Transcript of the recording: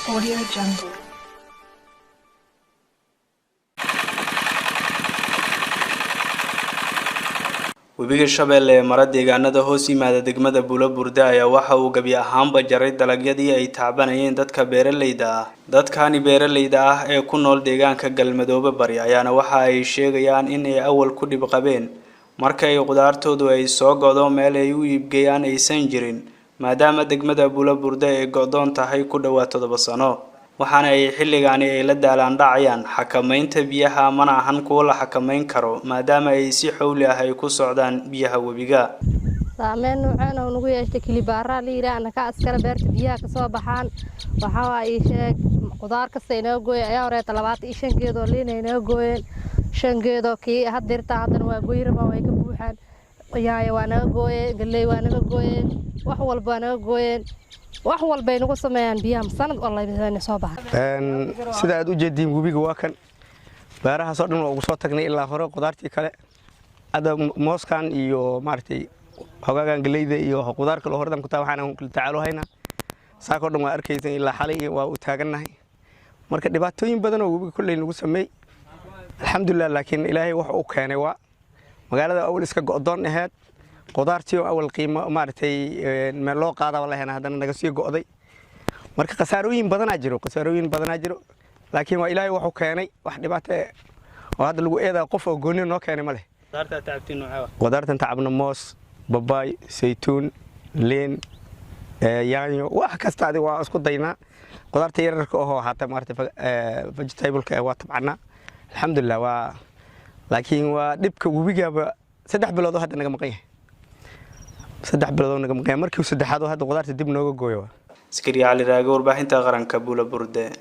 Audio Jungle. Webiga Shabeelle ee mara deegaanada hoos yimaada degmada Buulo Burde ayaa waxa uu gebi ahaanba jaray dalagyadii ay tacbanayeen dadka beeralayda ah. Dadkani beeralayda ah ee ku nool deegaanka Galmadoobe Bari ayaana waxa ay sheegayaan in ay awal ku dhib qabeen marka ay qudaartoodu ay soo go'do, meel ay u iibgeeyaan aysan jirin, maadaama degmada Buulo Burde ay go'doon tahay ku dhowaad 7 sano, waxaana ay xilligaani ay la daalaan dhacayaan xakamaynta biyaha. Mana ahan kuwo la xakamayn karo, maadaama ay si xowli ah ay ku socdaan biyaha webiga. Saameyn nuuceen oo nagu yeeshtay kilibaaraa la yidhaah anaka askara beerta biyaha kasoo baxaan. Waxaa waa ii sheeg, qudaar kasta inaga gooye ayaa horeeta 25 geedoo liina inaga gooyeen, shan geedoo kii hadirta haddana waa goy rabaan, way ka buuxaan. Yaaya waa naga gooyeen, galley waa naga gooyeen, wax walba waa naga gooyeen, wax walbay nagu sameeyaan biyaha sanad walba soo baxa. Sida aad u jeediin, webiga waa kan beerahaasoo dhan waa ugu soo tagnay ilaa hore. Qudaartii kale hadda mooskan iyo maaragtay hogaagan galeyda iyo qudaar kale hordan ku taa waxaan kula tacaalo haynaa. Saakoo dhan waa arkaysan, ilaa xalay waa u taagannahay. Marka dhibaatooyin badan oo webiga kolley nagu sameey, alxamdulilah, laakiin Ilaahay wax uu keenay waa magaalada awal iska go'doon aheyd, qudaartii oo awal qiimo maaragtay meel loo qaadaba lahayn haddana naga sii go'day. Marka khasaarooyin badanaa jiro, khasaarooyin badanaa jiro, laakiin waa Ilaahay wuxuu keenay. Wax dhibaato oo hadda lagu eedaa qof oo gooni noo keenay ma leh. Qudaartan tacabno moos, babaay, saytuun, liin, yaanyo, wax kasta adig waa isku daynaa. Qudaarta yararka ahoo haata maaragtay vegetable-ka waa tabcanaa, alxamdulilah. Waa laakiin waa dhibka webigaba 3 bilood oo hadda naga maqan yahay, 3 bilood oo naga maqan yahay, markii saddexaad oo hadda qudaarta dib nooga gooyo. Askariya Cali Raage, warbaahinta qaranka, Buulo Burde.